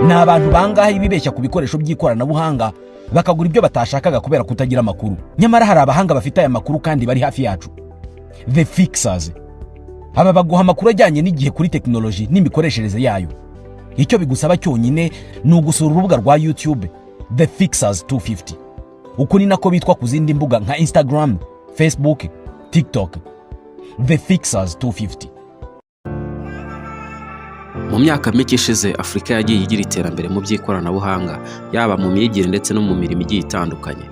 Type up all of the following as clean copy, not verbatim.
Ni abantu bangahe bibeshya ku bikoresho by'ikoranabuhanga, bakagura ibyo batashakaga kubera kutagira amakuru? Nyamara hari abahanga bafite aya makuru kandi bari hafi yacu, The Fixers. Aba baguha amakuru ajyanye n'igihe kuri tekinoloji n'imikoreshereze yayo. Icyo bigusaba cyonyine ni ugusura urubuga rwa YouTube The Fixers 250. Uko ni nako bitwa ku zindi mbuga nka Instagram, Facebook, TikTok, The Fixers 250. Mu myaka mike ishize, Afurika yagiye igira iterambere mu by'ikoranabuhanga, yaba mu myigire ndetse no mu mirimo igiye itandukanye.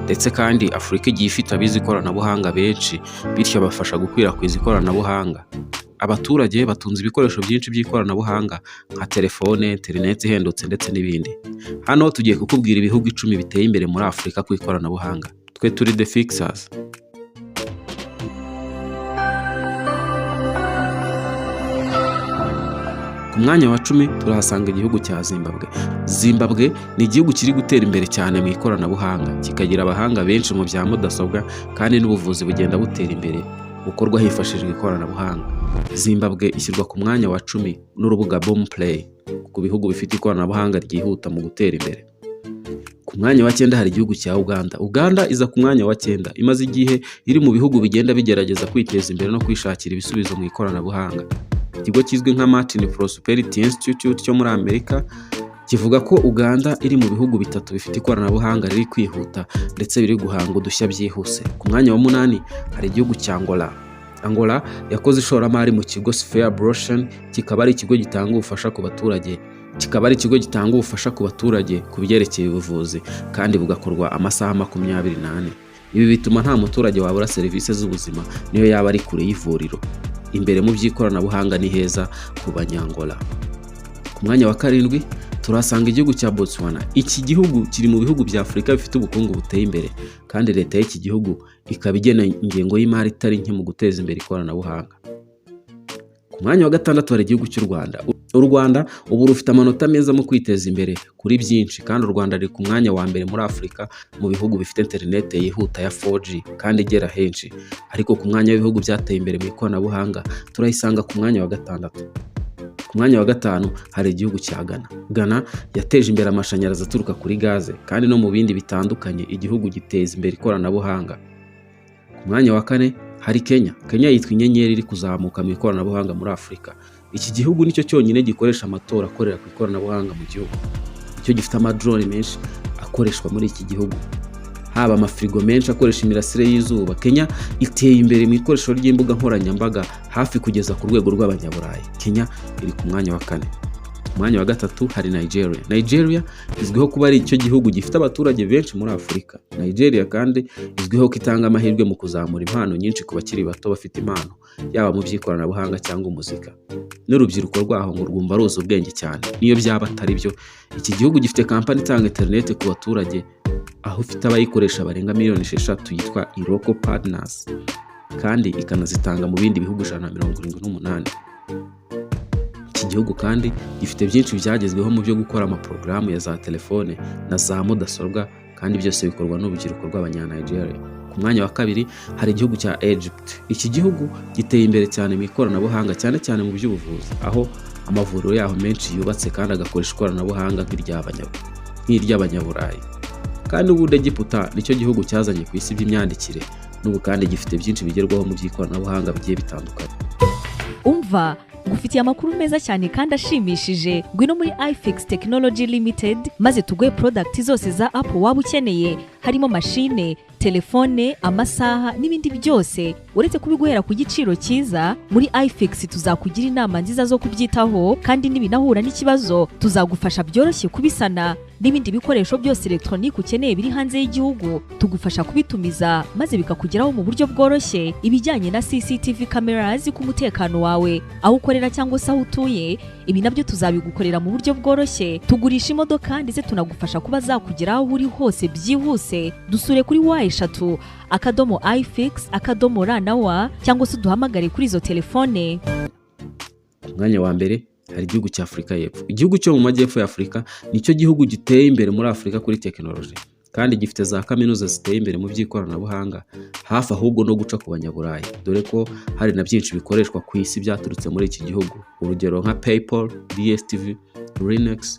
Ndetse kandi Afurika igiye ifite abize ikoranabuhanga benshi, bityo bafasha gukwirakwiza ikoranabuhanga. Abaturage batunze ibikoresho byinshi by'ikoranabuhanga nka telefone, interineti ihendutse ndetse n'ibindi. Hano tugiye kukubwira ibihugu 10 biteye imbere muri Afurika ku ikoranabuhanga. Twe turi The Fixers. Ku mwanya wa 10 turahasanga igihugu cya Zimbabwe. Zimbabwe ni igihugu kiri gutera imbere cyane mu ikoranabuhanga, kikagira abahanga benshi mu bya mudasobwa, kandi n'ubuvuzi bugenda butera imbere bukorwa hifashishijwe ikoranabuhanga. Zimbabwe ishyirwa ku mwanya wa 10 n'urubuga Boomplay ku bihugu bifite ikoranabuhanga ryihuta mu gutera imbere. Ku mwanya wa cyenda hari igihugu cya Uganda. Uganda iza ku mwanya wa cyenda, imaze igihe iri mu bihugu bigenda bigerageza kwiteza imbere no kwishakira ibisubizo mu ikoranabuhanga. Ikigo kizwi nka Martin Prosperity Institute cyo muri Amerika kivuga ko Uganda iri mu bihugu bitatu bifite ikoranabuhanga riri kwihuta ndetse biri guhanga udushya byihuse. Ku mwanya wa munani hari igihugu cya Angola. Angola yakoze ishoramari mu kigo Sphere Blockchain, kikaba ari ikigo gitanga ubufasha ku baturage kikaba ari ikigo gitanga ubufasha ku baturage ku byerekeye ubuvuzi, kandi bugakorwa amasaha 24. Ibi bituma nta muturage wabura serivisi z'ubuzima niyo yaba ari kure y'ivuriro. Imbere mu by'ikoranabuhanga ni heza ku Banyangola. Ku mwanya wa karindwi turahasanga igihugu cya Botswana. Iki gihugu kiri mu bihugu bya Afurika bifite ubukungu buteye imbere, kandi leta y'iki gihugu ikaba igena ingengo y'imari itari nke mu guteza imbere ikoranabuhanga. Ku mwanya wa gatandatu hari igihugu cy'u Rwanda. U Rwanda ubu rufite amanota meza mu kwiteza imbere kuri byinshi, kandi u Rwanda ruri ku mwanya wa mbere muri Afurika mu bihugu bifite interineti yihuta ya 4G kandi igera henshi. Ariko ku mwanya w'ibihugu byateye imbere mu ikoranabuhanga turayisanga ku mwanya wa gatandatu. Ku mwanya wa gatanu hari igihugu cya Ghana. Ghana yateje imbere amashanyarazi aturuka kuri gaze, kandi no mu bindi bitandukanye igihugu giteza imbere ikoranabuhanga. Ku mwanya wa kane hari Kenya. Kenya yitwa inyenyeri iri kuzamuka mu ikoranabuhanga muri Afurika. Iki gihugu nicyo cyonyine gikoresha amatora akorera ku ikoranabuhanga mu gihugu. Nicyo gifite amadrone menshi akoreshwa muri iki gihugu, haba amafirigo menshi akoresha imirasire y'izuba. Kenya iteye imbere mu ikoresho ry'imbuga nkoranyambaga hafi kugeza ku rwego rw'Abanyaburayi. Kenya iri ku mwanya wa kane. Ku mwanya wa gatatu hari Nigeria. Nigeria izwiho kuba ari icyo gihugu gifite abaturage benshi muri Afurika. Nigeria kandi izwiho ko itanga amahirwe mu kuzamura impano nyinshi ku bakiri bato bafite impano, yaba mu by'ikoranabuhanga cyangwa umuzika. N'urubyiruko rwaho ngo rwumva ruzi ubwenge cyane, niyo byaba atari byo. Iki gihugu gifite kampani itanga interineti ku baturage, aho ifite abayikoresha barenga miliyoni 6, yitwa Iroko Partners, kandi ikanazitanga mu bindi bihugu 178. Iki gihugu kandi gifite byinshi byagezweho mu byo gukora amaporogaramu ya za telefone na za mudasobwa, kandi byose bikorwa n'urubyiruko rw'Abanyanigeria. Ku mwanya wa kabiri hari igihugu cya Egypt. Iki gihugu giteye imbere cyane mu ikoranabuhanga, cyane cyane mu by'ubuvuzi, aho amavuriro yaho menshi yubatse kandi agakoresha ikoranabuhanga nk'iry'Abanyaburayi. Kandi ubundi Egiputa nicyo gihugu cyazanye ku isi iby'imyandikire n'ubu, kandi gifite byinshi bigerwaho mu by'ikoranabuhanga bigiye bitandukanye. Umva, ngufitiye amakuru meza cyane kandi ashimishije. Ngwino muri iFix Technology Limited maze tuguhe product zose za Apple waba ukeneye, harimo mashine, telefone, amasaha n'ibindi byose. Uretse kubiguhera ku giciro cyiza, muri iFix tuzakugira inama nziza zo kubyitaho, kandi nibinahura n'ikibazo tuzagufasha byoroshye kubisana. N'ibindi bikoresho byose elegitoronike ukeneye biri hanze y'igihugu tugufasha kubitumiza maze bikakugeraho mu buryo bworoshye. Ibijyanye na CCTV cameras ku mutekano wawe aho ukorera cyangwa se aho utuye, ibi nabyo tuzabigukorera mu buryo bworoshye. Tugurisha imodoka ndetse tunagufasha kuba zakugeraho aho uri hose byihuse. Dusure kuri www.ifix.rw cyangwa se uduhamagare kuri izo telefone. Ku mwanya wa mbere hari igihugu cya Afurika y'Epfo. Igihugu cyo mu majyepfo ya Afurika nicyo gihugu giteye imbere muri Afurika kuri tekinoloji, kandi gifite za kaminuza ziteye imbere mu by'ikoranabuhanga, hafi ahubwo no guca ku Banyaburayi, dore ko hari na byinshi bikoreshwa ku isi byaturutse muri iki gihugu, urugero nka PayPal, DStv, Linux.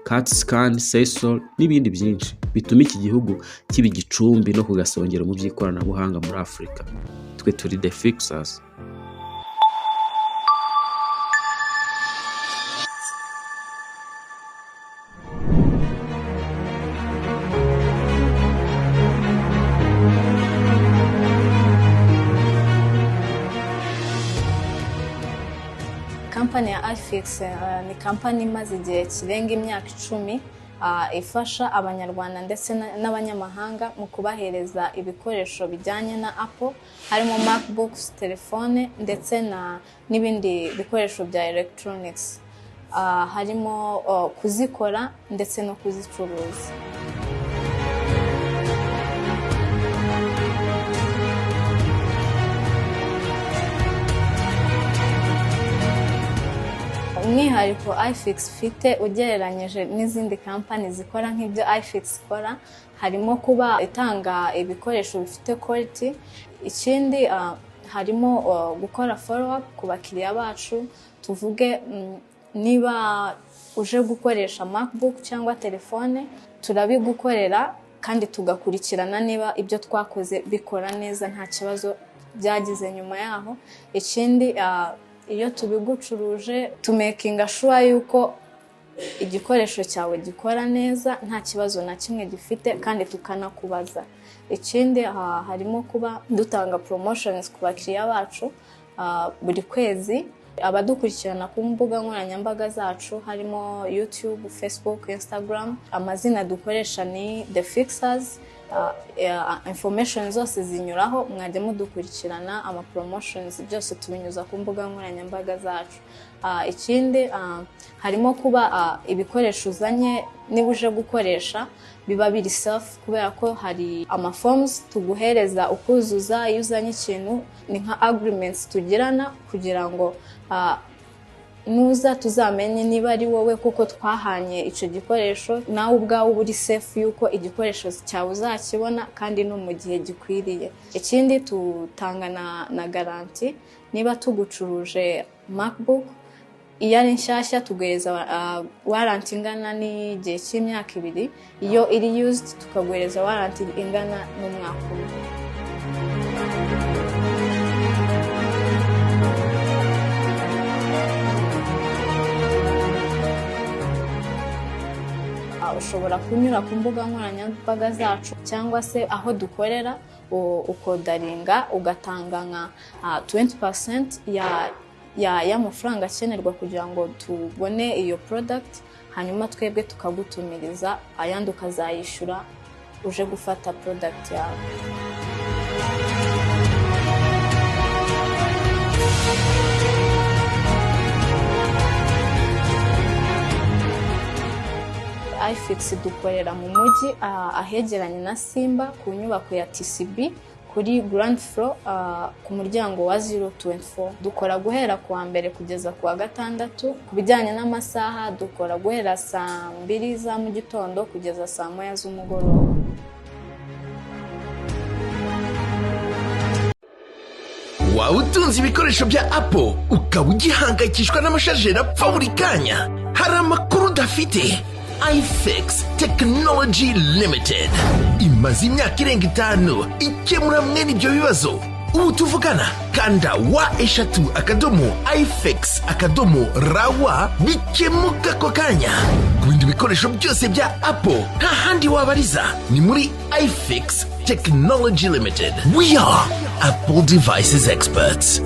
CAT scan, sensor n'ibindi byinshi bituma iki gihugu kiba igicumbi no ku gasongero mu by'ikoranabuhanga muri Afurika. Twe turi The Fixers. Kampani ya iFix ni kampani imaze igihe kirenga imyaka 10, ifasha Abanyarwanda ndetse n'abanyamahanga mu kubahereza ibikoresho bijyanye na Apple, harimo MacBooks, telefone ndetse n'ibindi bikoresho bya electronics, harimo kuzikora ndetse no kuzicuruza. Umwihariko iFix ifite ugereranyije n'izindi kampani zikora nk'ibyo iFix ikora, harimo kuba itanga ibikoresho bifite quality. Ikindi, harimo gukora follow up ku bakiriya bacu. Tuvuge niba uje gukoresha MacBook cyangwa telefone, turabigukorera kandi tugakurikirana niba ibyo twakoze bikora neza, nta kibazo byagize nyuma yaho. Ikindi, iyo tubigucuruje, tumakinga sure yuko igikoresho cyawe gikora neza, nta kibazo na kimwe gifite, kandi tukanakubaza. Ikindi, harimo kuba dutanga promotions ku bakiriya bacu buri kwezi. Abadukurikirana ku mbuga nkoranyambaga zacu, harimo YouTube, Facebook, Instagram, amazina dukoresha ni The Fixers. Information zose zinyuraho, mwajya mudukurikirana. Ama promotions byose tubinyuza ku mbuga nkoranyambaga zacu. Ikindi, harimo kuba ibikoresho uzanye, niba uje gukoresha, biba biri safe, kubera ko hari ama forms tuguhereza ukuzuza iyo uzanye ikintu. Ni nka agreements tugirana kugira ngo nuza tuzamenye niba ari wowe kuko twahanye icyo gikoresho, nawe ubwawe uba uri safe yuko igikoresho cyawe uzakibona kandi no mu gihe gikwiriye. Ikindi, tutanga na garanti. Niba tugucuruje MacBook, iyo ari nshyashya tuguhereza warranty ingana n'igihe cy'imyaka 2, iyo iri used tukaguhereza warranty ingana n'umwaka umwe. Ushobora kunyura ku mbuga nkoranyambaga zacu cyangwa se aho dukorera, ukaorderinga, ugatanga nka 20% ya y'amafaranga akenerwa kugira ngo tubone iyo product, hanyuma twebwe tukagutumiriza, ayandi ukazayishyura uje gufata product yawe. iFix dukorera mu mujyi, ahegeranye na Simba, ku nyubako ya TCB, kuri ground floor, ku muryango wa 024. Dukora guhera ku wa mbere kugeza ku wa gatandatu. Ku bijyanye n'amasaha, dukora guhera saa 2 za mu gitondo kugeza saa 1 z'umugoroba. Waba utunze ibikoresho bya Apple, ukaba ugihangayikishwa n'amacharger apfa buri kanya? Hari amakuru udafite. iFix Technology Limited imaze imyaka irenga 5 ikemura mwene ibyo bibazo. Ubu tuvugana, kanda w3.ifix.rw, bikemuka ako kanya. Ku bindi bikoresho byose bya Apple, nta handi wabariza, ni muri iFix Technology Limited. We are Apple devices experts.